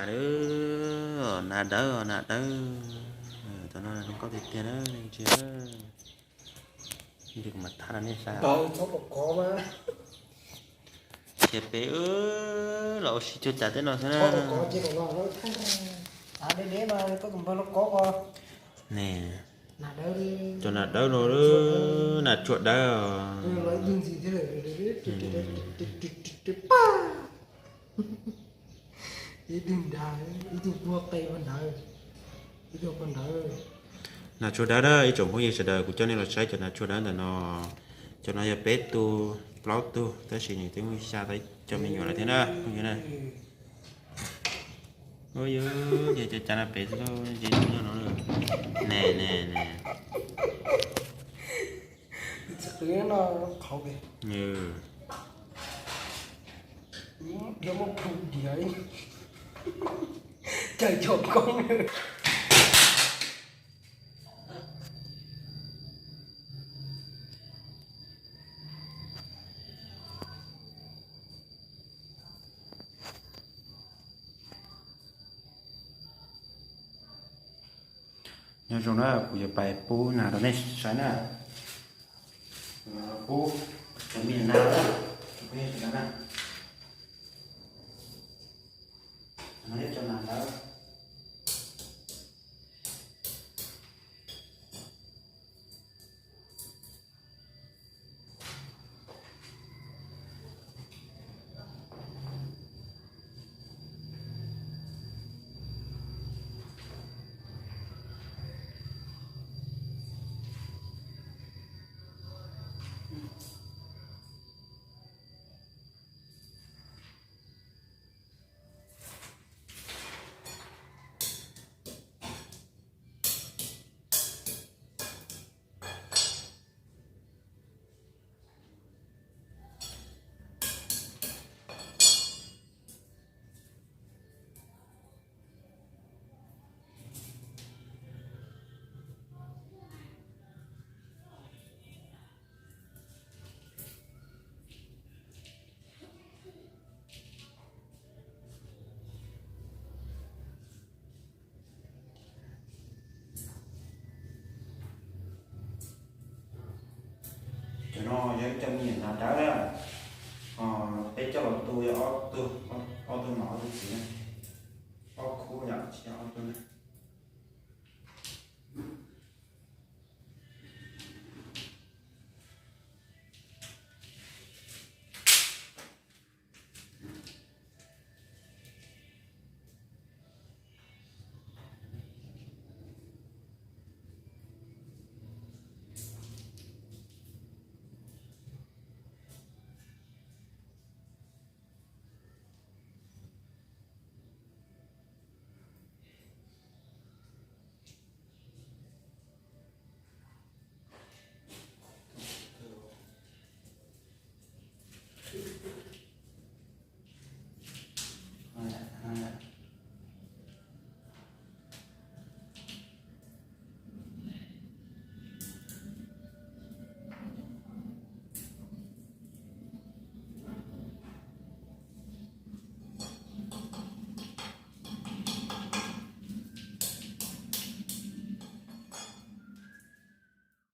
Dawb, nas dawb, nas dawb. Cov no zoo nkauj tiag tiag na, tsis, kuv mam thab rau nej saib. Ces peb los ua si cuag cas tej no xwb na. Ne, cov nas dawb no, nas tsuag dawb. Nas tsuag dawb na ib tsoom phooj ywg sawv daws, kuv coj nej los saib cov nas tsuag dawb ntawm no. Cov no yog peb tug plaub tug tab sis nws twb muaj xya tau cov me nyuam lawm thiab na phooj ywg na. Ua yog ces cov cas no pem xwb lauj, ces nyob no. Ne ne ne. Nyob zoo na, kuv yuav pais pub nas rau nej saib na. Pub cov me nas na, peb sawv daws na. No yog cov nas dawb. Cov no yog ib cov me nyuam nas dawb na. Peb coj los tu yog ob tug, ob tug nom ob tug txiv na. Ob khub yom, tsis yog ob tug na.